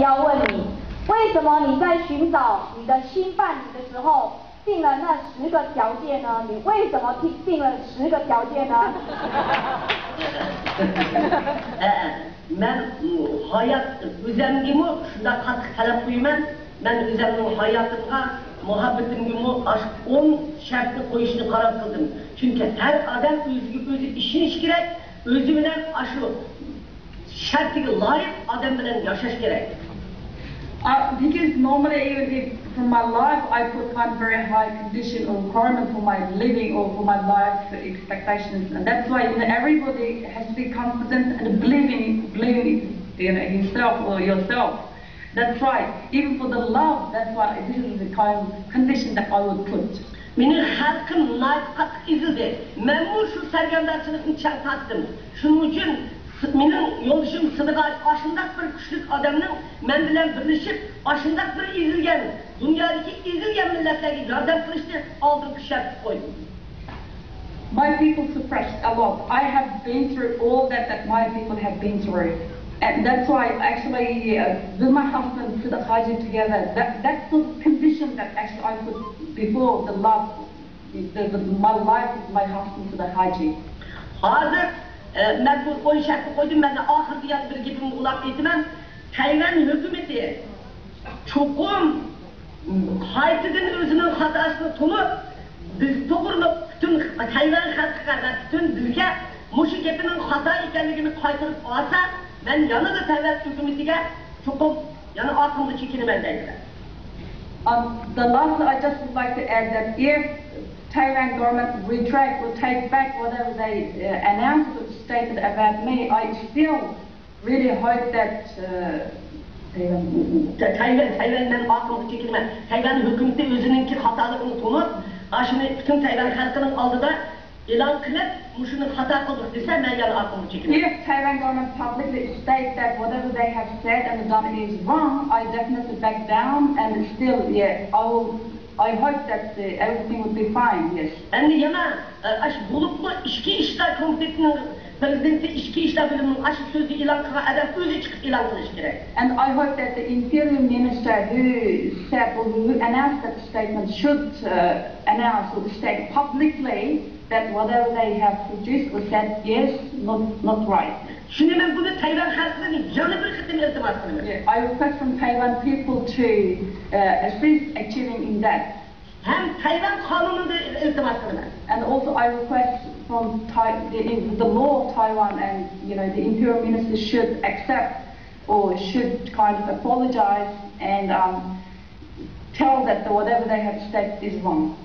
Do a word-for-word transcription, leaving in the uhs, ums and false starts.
要问你，为什么你在寻找你的新伴侣的时候定了那十个条件呢？你为什么定定了十个条件呢？ئەئە، مەن ھايات ئۆزەمگىمۇ شۇنداق قاتتىق تەلەپ قويىمەن. مەن ئۆزەمنىڭ ھاياتىمغا، مۇھەببىتىمگىمۇ ئاشۇ ئون شەرتنى قويۇشنى قارار قىلدىم. چۈنكى ھەر ئادەم ئۆزىگە ئۆزى ئىشىنىشى كېرەك، ئۆزى بىلەن ئاشۇ شەرتىگە لايىق ئادەم بىلەن ياشاش كېرەك. Uh, because normally, even if from my life, I put one very high condition or requirement for my living or for my life expectations, and that's why, you know, everybody has to be confident and believing, believing, you know, himself or yourself. That's why, even for the love, that's why this is the kind of condition that I would put. مېنىڭ خەلقىم ناھايىتى قاتتىق ئېزىلدى. مەنمۇ شۇ سەرگەردانچىلىقنى چىڭ تارتتىم. شۇنىڭ ئۈچۈن مېنىڭ يولدىشىم سىدىقاي ئاشۇنداق بىر كۈچلۈك ئادەمنىڭ مەن بىلەن بىرلىشىپ، ئاشۇنداق بىر ئېزىلگەن، دۇنيادىكى ئېزىلگەن مىللەتلەرگە ياردەم قىلىشنى ئالدىنقى شەرت قىلىپ قويدۇم. My people suppressed a lot. I have been through all that that my people have been through. And that's why actually uh, with my husband Siddiq Haji together, that, that's the condition that actually I put before the love, the, the, my life with my husband Siddiq Haji. ھازىر ئە، مەن بۇ ئون شەرتنى قويدۇم. مەن ئاخىرىدا يەنە بىر گېپىمنى ئۇلاپ ئېيتىمەن. تەيۋەن ھۆكۈمىتى چوقۇم قايتىدىن ئۆزىنىڭ خاتاسىنى تونۇپ، بىز توغرۇلۇق پۈتۈن تەيۋەن خەلقىگە ۋە پۈتۈن بىزگە مۇشۇ گېپىنىڭ خاتا ئىكەنلىكىنى قايتۇرۇپ ئالسا، مەن يەنىلا تەيۋەن ھۆكۈمىتىگە چوقۇم يەنە ئارقامغا چېكىنىمەن دەيدىلەر. Um, the last thing I just would like to add that if Taiwan government retract or take back whatever they uh, announced or stated about me, I still really hope that uh, تەيۋەن، تەيۋەن، مەن ئارقامغا چېكىنىمەن. تەيۋەن ھۆكۈمىتى ئۆزىنىڭكى خاتالىقىنى تونۇپ، ئاشۇنى پۈتۈن تەيۋەن خەلقىنىڭ ئالدىدا ئېلان قىلىپ، مۇشۇنى خاتا قىلدۇق دېسە، مەن يەنە ئارقامغا چېكىنىمەن. If Taiwan government publicly state that whatever they have said and done is wrong, I definitely back down and still, yeah, I will, I hope that uh, everything would be fine, yes. ئەمدى يەنە ئاشۇ بولۇپمۇ ئىچكى ئىشلار كومىتېتىنىڭ پرېزىدېنتى، ئىچكى ئىشلار بۆلۈمىنىڭ ئاشۇ سۆزنى ئېلان قىلغان ئادەم ئۆزى چىقىپ ئېلان قىلىشى كېرەك. And I hope that the interior minister who said or who announced that statement should uh, announce or state publicly that whatever they have produced or said is not, not right. شۇنى مەن بۇنى تەيۋەن خەلقىدىن يەنە بىر قېتىم ئىلتىماس قىلىمەن. I request from Taiwan people to uh, assist achieving in that. ھەم تەيۋەن قانۇنىدا ئىلتىماس قىلىمەن. And also I request from Tai- the, in the law of Taiwan and you know the interior minister should accept or should kind of apologize and um, tell that the, whatever they have said is wrong.